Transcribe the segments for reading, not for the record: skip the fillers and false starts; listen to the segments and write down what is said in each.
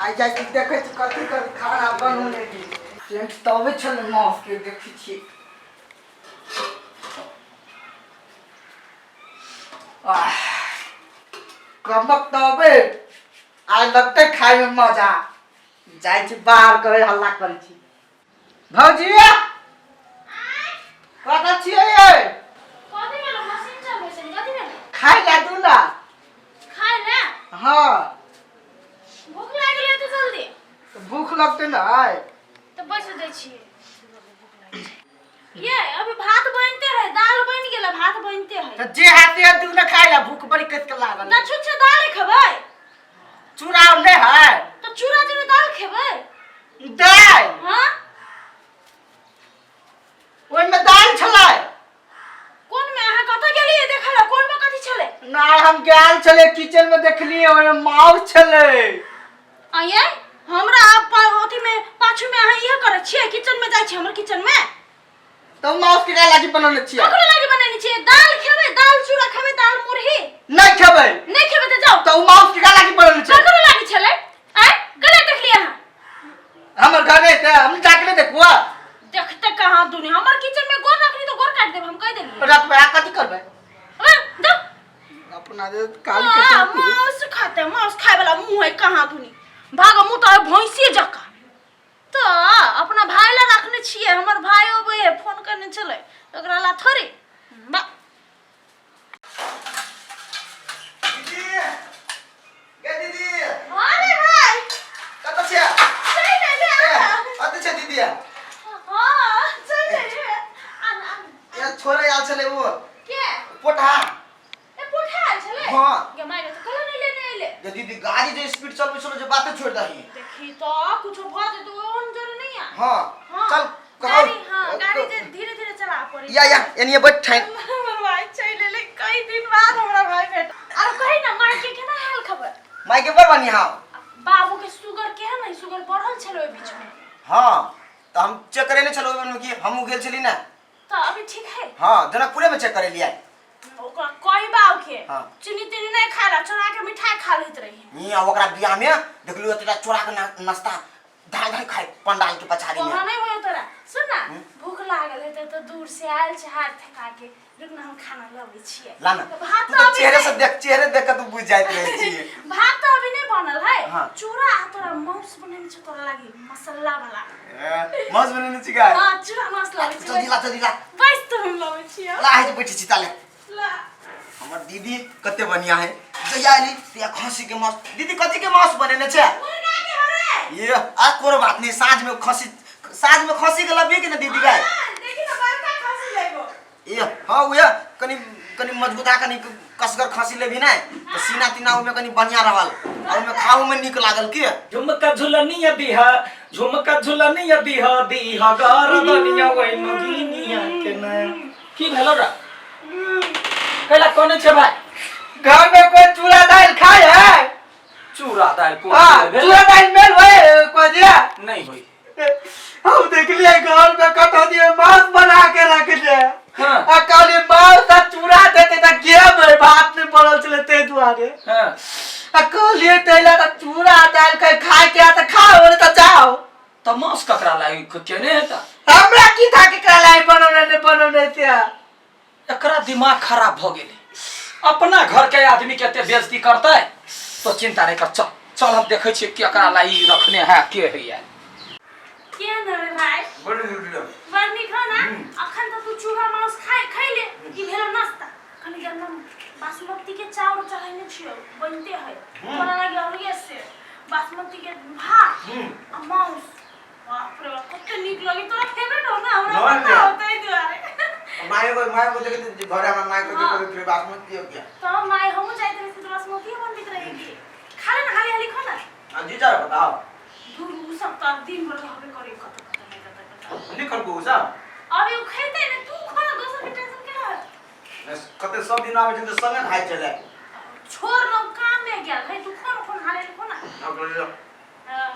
आइ जाइ छी, देखै छी कथी कथी खाना बनौने छी। सेंट तऽ अबै छलै माउसके, देखै छियै। आह, कमक तऽ अबै, आइ लगतै खायमे मजा। जाइ छी बाहर, करै हल्ला करै छी। भौजी, कतऽ छियै यै? कथी भेलो? मशीन चलबै छै, कथी भेलो? खाय ला दू ना। खाय ले? हाँ। भूख लागि गेलै एते जल्दी? तऽ भूख लगतै ने आइ। तऽ बैस दै छियै, भूख लागि छै। ये अभी भात बनते है, दाल बनि गेलै, भात बनते है। तऽ जे हाथे है दू ना खाय ला, भूख बड़ी कस के लागल। ना, छुच्छे दाल खेबै? चूड़ा नहि है? तऽ चूड़ा जरे दाल खेबै? दालि? हाँ। ओहिमे दालि छलै। कोन में? अहाँ कतऽ गेलियै देखै लए? कोन में कथी छलै? नहि, हम गेल छलै किचन में, देखलियै ओहिमे माउस छलै। आये, हमरा आब अथी में पाछू में अहाँ इहे करै छियै, किचन में जाइ छियै हमर किचन में। तऽ माउस के काहे लागी बनौने छियै? ककरो लागी बनेने छियै? दाल खेबै? दाल चूड़ा खेबै? दाल मुरही? नहि खेबै। नहि खेबै तऽ जाउ। तऽ ओ माउस के काहे लागी बनौने छियै? ककरो लागी छलै? आय, कने देखलियै अहाँ? हमर घर नहि छै, हम जाके नहि देखबो। देखते कहाँ दुनिया, हमर किचन में गोर रखनी तो गोर काट देब, हम कह देलियै। रखबै आ कथी करबै? हाँ, दो। अपना जे काली हाँ, के माउस खाते, माउस खाए वाला मुंह है कहाँ दुनी। भागो, मुंह तो है भैंसी जका। तो अपना भाई ला रखने छियै, हमर भाई अबै है, फोन करने छलै, ओकरा ला थोड़ी बा। दीदी, गे दीदी। अरे भाई। कतऽ छियै? चलि एलै अहाँ। कतऽ छै दीदी? हाँ, चलि एलै। आन आन। ए, छोरा आयल छलै ओ। के? पोठा। ए, पोठा आयल छलै? हाँ। गे माय गे, तऽ कल नहि लेने एलै? गे दीदी, गाड़ी जे स्पीड चलबै छलो जे बाते छोड़ि दही। देखी तऽ कुछो भऽ जेतौ, ओहन जरूर नहि आ। हाँ। हाँ। चल कहो। गाड़ी, हाँ, गाड़ी जे धीरे धीरे चला पड़े। या या, एनिए बैठ ठाइन। हमर भाई चलि एलै, कई दिन बाद हमरा भाई भेट। आरो कही ना, माय के केना हाल खबर? माय के बड़ बढ़िया हाउ। बाबू के शुगर केहन है? शुगर बढ़ल छलै ओहि बीच में। हाँ, तऽ हम चेक करेने छलहुँ ओहि बेरमे कि हमहूँ गेल छली ने। तऽ अभी ठीक है? हाँ, जनकपुरे में चेक करेलियै। ओकरा कही बाबू के हाँ। चीनी तीनी नहीं खाए ला, चोरा के मिठाई खा लेत रही। हियाँ ओकरा बियाह में देखलियो एतेटा चोरा के नाश्ता धाय धाय खाय पंडाल के पछाड़ी में। वहाँ नहीं होय तोरा। सुन ना, भूख लागल हेतै तऽ दूर से आयल छै हाथ थका के, रुक ना, हम खाना लबै छियै। ला ना। तऽ भात तू तऽ तऽ अभी चेहरे से नहि- देख, चेहरे देख के तू बुझ जाइत रहै छी। भात तऽ अभी नहीं बनल है। हाँ। चूड़ा आ तोरा मांस बनेने छौ तोरा लागी मसाला वाला। ए, मांस बनेने छी का? हाँ, चूड़ा मांस लबै छियै। जल्दी ला, जल्दी ला। बस, तऽ हम लबै छियै। ला, है बैठे छी ताले। ला। हमर दीदी कते बढ़िया है, जहिया एली तहिया खसी के मांस। दीदी, कथी के मांस बनेने छै? मुर्गा के हरे। ये आ, कोनो बात नहीं, साँझ में खसी, साँझ में खसी के लबिए के ना दीदी गाय। हाँ, देखी ना, बड़का खसी लेबो। ये हाँ, उहे कनी कनी मजबूता, कनी कसगर खसी लेबी ने तऽ सीना तीना ओहिमे कनी बढ़िया रहल आ ओहिमे खाहू में नीक लागल की। झुमका झुलनिया दीहा, झुमका झुलनिया दीहा, दीहा गरदनिया ओइ नगिनिया के ना। की भेलो रा? कैला कोने छे भाई? घर में कोई चूड़ा दाल खाए है? चूड़ा दाल कोन? हाँ। भेल? चूड़ा दाल मेल होए को दिया? नहीं होई। हम देखलिए घर में कतौ दिए मांस बना के रख दे। हाँ। आ कहलिए मांस आ चूड़ा देते त गेबै, भात नहीं पड़ल छलै ताहि दुआरे। आ कहलिए तैला त चूड़ा दाल के खाए के आ त खाओ, नहीं त जाओ। त मांस ककरा लागि केने हेता? हमरा की था केकरा लाइ बनौने नहीं बनौने से। एकरा दिमाग खराब भ गेलै, अपना घर के आदमी के एते बेइज्जती करतै। तो चिंता नहीं कर, चल चल, हम देखै छियै कि एकरा ला ई रखने है के है यार। केहन रे भाई? बड़ नीक छै। बड़ नीक हो ना? अखन तऽ तू चूड़ा मांस खाइ खैले, ई भेलो नाश्ता। कनी देर में बासमती के चाउर चढ़ेने छियो, बनते है, तोरा लागी अलगे से बासमती के भात आ मांस। बाप रे बाप, कते नीक लगे। तोरा फेवरेट हो ना, हमरा नहीं, पता नहीं। हो ताहि दुआरे। माय को, माय को देखते घरे हमरा माय को हाँ। देखते बासमती हो गया। तो my हमहूँ जाइत रही तऽ बासमती बनबैत रही की। खा ले ना, हाली हाली खा ना। आ जीजा बताओ। दूर, उ सब तऽ दिन भर रहबे करे, कत कत नहीं कत कत। निकल को सब। अभी उ खेतै ने, तू खा ना, दोसर के टेंशन के है? कते सब दिन आबै छै तऽ संगे खाइ छलै। छोड़ ना, उ काम में गेल है। तू खा ना, खा हाली हाली खा ना। अब ले लो। हाँ।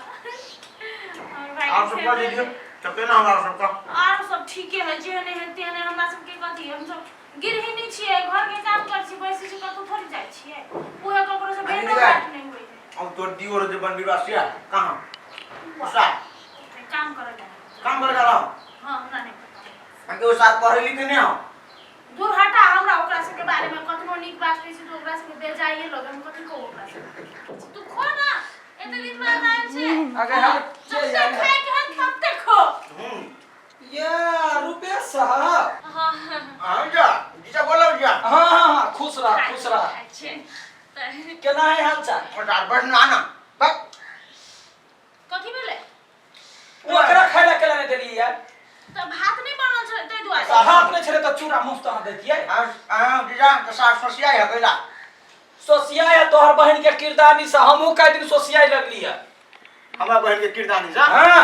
हमर भाई और के सब कह फेवरेट दीजिए है। कते ना हमरा सबका। आर सब ठीके है, जे नहीं है तेहने। हमरा सबके कथी, हम सब गृहिणी छियै, घर के काम करै छी, बैसै छी, कतौ थोड़ी जाइ छियै। उहे ककरो से भेंटो घाट नहि होइ है। अब तोर दियो जे बनबी बा से कहाँ उषा काम करे जा काम करे जा रहा हां हमरा नहीं पता। अके उषा पढ़े लिखे नहीं हो दूर हटा हमरा ओकरा सबके बारे में कतनो नीक बात कहै छी तऽ ओकरा सबके बेजाइए लगे हम कथी कहू ओकरा सबके तू खो ना एते दिन बाद आयल छै अगे हम जब तक खाए के हन तब तक खो ये रुपेश साहब हाँ हाँ जा जीजा बोलो जा हाँ हाँ हाँ खुश रह खुश रह अच्छा तऽ केना है हाल चाल और बैठ ना आना बस कथी भेलै ओकरा खाय ला केला नहीं देलियै यार तऽ भात नहि बनल छलै ताहि दुआरे भात नहीं छलै तऽ चूड़ा मुफ्त अहाँ दैतियै हाँ हाँ जीजा तो सास सोसिया है कैला सोसिया है तोहर बहन के किरदानी से हमहूँ कई दिन सोसियाई लगली है हमरा बहन के किरदानी जा हाँ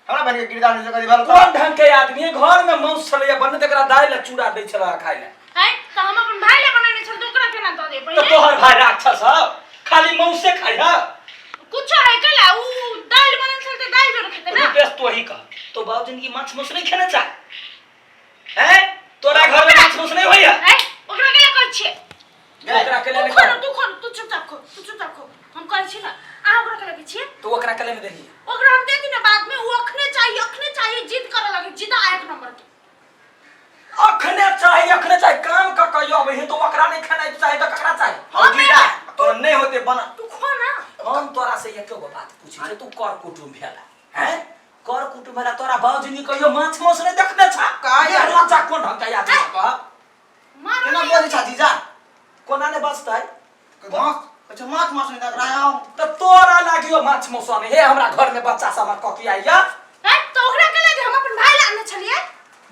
हमरा बहन के किरदानी से कदी भल कोन ढंग के आदमी है घर में मांस छलैया बन तकरा दालि ला चूड़ा दै छलै खाय ला है तऽ हम अपन भाई ले बनेने छल तऽ ओकरा केना दऽ देब तऽ पहिले तोहर भाई राक्षस ह खाली मांसे खाय ह कुछो है कैला उ दालि बनल छल तऽ दालि जोर खेतै ना रुपेश तो ही कह तो बाबू जिंदगी माछ मांस नहीं खेने चाह हैं तोरा घर में माछ मांस नहीं होइया है ओकरा केला कहै छियै ओकरा के तू ले खो ना तू खो ना, तू चुपचाप खो तू चुपचाप खो हम कहै छी ना अहाँ ओकरा केला कहै छियै तो ओकरा के ले नहीं देही ओकरा हम दे दी ना बाद में उ अखने चाहिए अखने चाहिए जिद करे लगे जिदा एक नंबर के अखने चाही अखने चाही काम क कहियो अबै है तो ओकरा नहीं खेनाइ चाही तऽ ककरा चाही हाँ जीजा तोरा नहीं होते बना तू खो ना हम तोरा से एको गो बात पूछै छियौ तू कर कुटुम्ब भेला हैं कर कुटुम्ब भेला तोरा बाबूजी कहियो माछ मांस नहीं देखने छा का यार? राजा कोन ढंग के आदमी कह मारो केना नहीं। बोलै छा जीजा कोना ने बचतै माछ अच्छा माछ माछ नहीं देख रहा हूं तऽ तोरा लागियो माछ मांस नहीं हे हमरा घर में बच्चा सब ककी आइया हैं तो ओकरा केला दे हम अपन भाई ला आने छलियै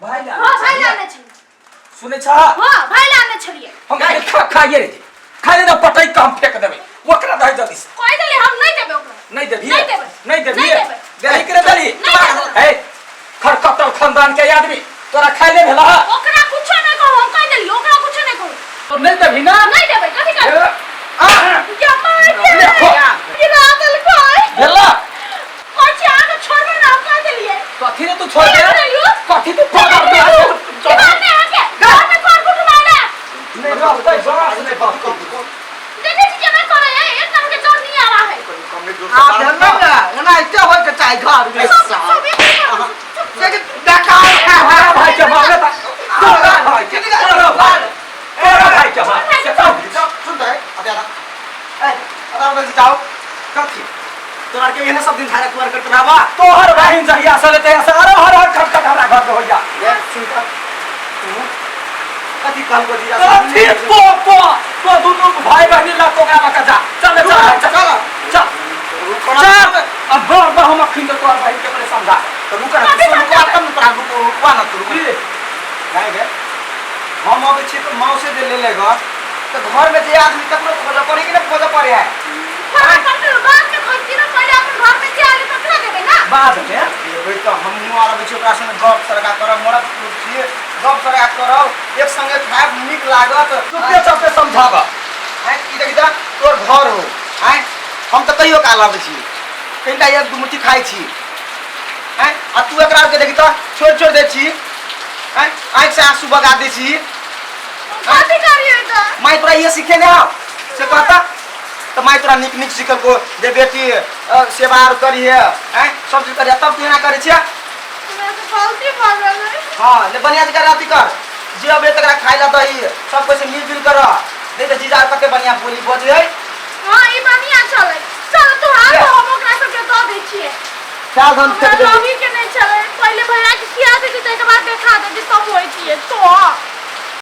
भाई ला हां भाई ला आने छलियै सुनै छा हां भाई ला आने छलियै हम खाली खा खाइए रे खाइ ने पटै के हम फेंक देबै ओकरा दही जल्दी से कहि देलियै हम नहीं देबै ओकरा नहीं देबही नहीं देबै। नहीं देबही नहीं देबै। देही के देली नहीं देबै। ए खरकटल खानदान के आदमी तोरा खाइ ले भेला ओकरा कुछो नहीं कहू हम कहि देलियै ओकरा कुछो नहीं कहू तो नहीं देबही ना नहीं देबै कथी ए, करबै आ, क्या मार के देखो। गिरा देलकै भेला कहै छी अहाँके छोड़बै ना हम कहि देलियै कथी रे तू छोड़ दे की देलियौ? कथी तू पकड़ दे की बात नहीं अहाँके घर में कर कुटुम्ब आएला नहीं रहतै बास नहीं बचतै देखै छी केना करै है एक तरह के डर नहीं आवा है आ भेलै ने एना एते होय के चाही घर में सब सब एक ही कर लेकिन देखाओ तोरा भाई के मारे ता तोरा भाई के तोरा भाई तोरा भाई के मार से कह सुन तो अबे आदा ए आदा आदा जाओ कथी तोरा के एहने सब दिन धारा कुआर करके रहबा तोहर बहिन जहिया से लेते से अरे हर हर खटखट हमरा घर में होइया ए सुन त तू कथी कहलको जीजा कथी तो तो तो दुनू भाई बहिनी ला तो ओकरा लऽ के जा चल चल भाई, चल चल चल चल अब बार बार हम अखिन के तोहर बहिन के परे समझा तो रुक ना तू रुकवा तब न तोरा रुक रुकवा ना तू रुक की? नहीं गे हम अबै छी तऽ माउसे जे ले लेगा तऽ घर में जे आदमी ककरो खोजऽ पड़े कि नहि खोजऽ पड़े है खोजऽ पड़तै बाद में खोजती ना पहिले अपन घर में जे आले तकरा देबै ना बाद में देबै तऽ हमहूँ आर अबै छी ओकरा संगे गप सरका करब मरद पुरुष छियै गप सरका करब एक संगे खायब नीक लागत चुपे चापे समझाब आँय ई देखी तऽ तोर घर हो आँय हम तऽ कहियो काल अबै छी कनिटा एक दू मुट्ठी खाइ छी आँय आ तू एकरा आरके देखी तऽ छोड़ि छोड़ि दै छी आँय आँखिसँ आँसू बगा दै छी कथी करियै तऽ माय तोरा इहे सिखेने हौ से कहता तऽ माय तोरा नीक नीक सिखलको जे बेटी सेवा आर करिहे आँय सब चीज करिहे तब तू एना करै छियै हमरा से गलती भऽ गेलै हँ ने बढ़िआँ से कर अथी कर जे अबे तकरा खाइ ला दही सब कोइ से मिलजुल कर नहीं तऽ जीजा कते बढ़िआँ बोली बजै है हँ ई बढ़िआँ छलै चल तू हाथ हम ओकरा सबके दऽ दै छियै चाल धन हमरा फेंक देबै लवी के नहि छलै